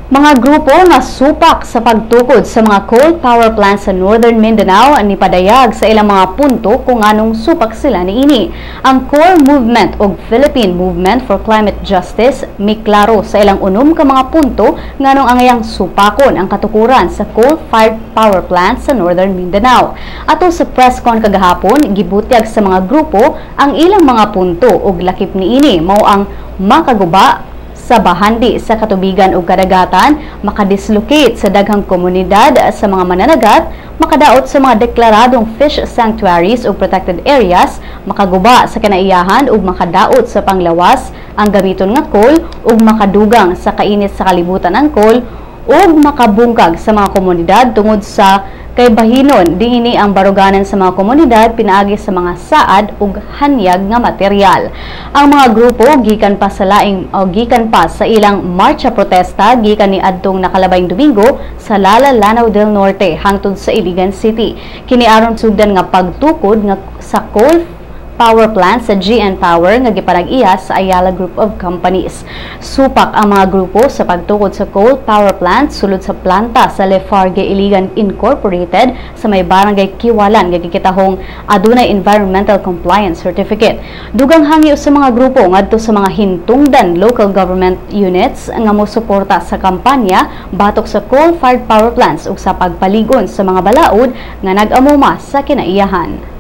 Mga grupo nga supak sa pagtukod sa mga coal power plants sa Northern Mindanao ni padayag sa ilang mga punto kung anong supak sila niini. Ang Core Movement og Philippine Movement for Climate Justice miklaro sa ilang unom ka mga punto nganong angayang supakon ang katukuran sa coal-fired power plants sa Northern Mindanao. Ato sa press con kagahapon, gibutyag sa mga grupo ang ilang mga punto ug lakip niini mao ang makaguba sa bahandi sa katubigan ug kadagatan, makadislocate sa daghang komunidad sa mga mananagat, makadaot sa mga deklaradong fish sanctuaries ug protected areas, makaguba sa kinaiyahan ug makadaot sa panglawas ang gamiton nga coal ug makadugang sa kainit sa kalibutan ang coal ug makabungkag sa mga komunidad tungod sa kay bahinon diini ang baruganan sa mga komunidad pinaagi sa mga saad ug hanyag nga material. Ang mga grupo gikan pa sa laing o gikan pa sa ilang marcha protesta gikan ni adtong nakalabayng Domingo sa Lala, Lanao del Norte hangtod sa Iligan City. Kini aron sugdan nga pagtukod nga sa coal power plant sa GN Power nga gipanag-iya sa Ayala Group of Companies. Supak ang mga grupo sa pagtukod sa coal power plant sulod sa planta sa Lafarge Iligan Incorporated sa may barangay Kiwalan nga gikitahong adunay environmental compliance certificate. Dugang hangyo sa mga grupo ngadto sa mga hintungdan local government units nga mosuporta sa kampanya batok sa coal-fired power plants ug sa pagpaligon sa mga balaod nga nag-amuma sa kinaiyahan.